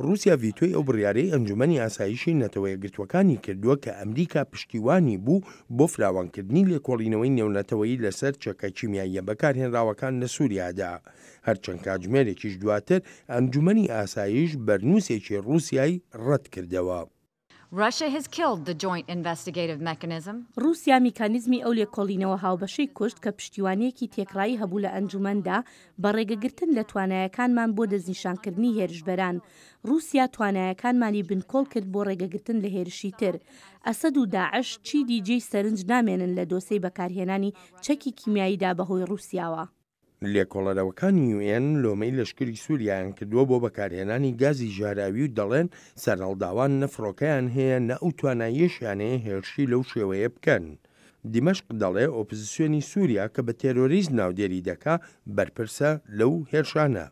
ڕووسیا ڤیتۆی ئەو بڕیارەی ئەنجومەنی ئاسایشی نەتەوەیەکگرتووەکانی کردووە کە ئەمریکا پشتیوانی بوو بۆ فراوانکردنی لێکۆڵینەوەی نێونەتەوەیی لەسەر چەکە کیمیاییە بەکارهێنراوەکان لە سووریادا. هەر چەند کاتژمێرێکیش دواتر ئەنجومەنی ئاسایش بەرنووسێکی ڕووسیای ڕەتکردەوە. Russia has killed the joint investigative mechanism. ڕووسیا میکانیزمی ئەو لێکۆڵینەوە هاوبەشەی کوشت کە پشتیوانییەکی تێکڕایی هەبوو لە ئەنجومەندا بە ڕێگەگرتن لە توانایەکانمان بۆ دەستنیشانکردنی هێرشبەران. ڕووسیا توانایەکانمانی بنکۆڵ کرد بۆ ڕێگەگرتن لە هێرشی تر. ئەسەد و داعش چیدی جێی سەرنج نامێنن لە دۆسێی بەکارهێنانی چەکی کیمیاییدا بەهۆی ڕووسیاوە. لێکۆڵەرەوەکانی یو ئێن لۆمەی لەشکری سوریایان کردووە بۆ بەکارهێنانی گازی ژەهراوی و دەڵێن سەرهەڵداوان نە فڕۆکەیان هەیە نە ئەو تواناییەشیان هەیە هێرشی لەو شێوەیە بکەن. دیمەشق دەڵێ ئۆپزسیۆنی سوریا کە بە تێرۆریست ناودێری دەکا بەرپرسە لەو هێرشانە.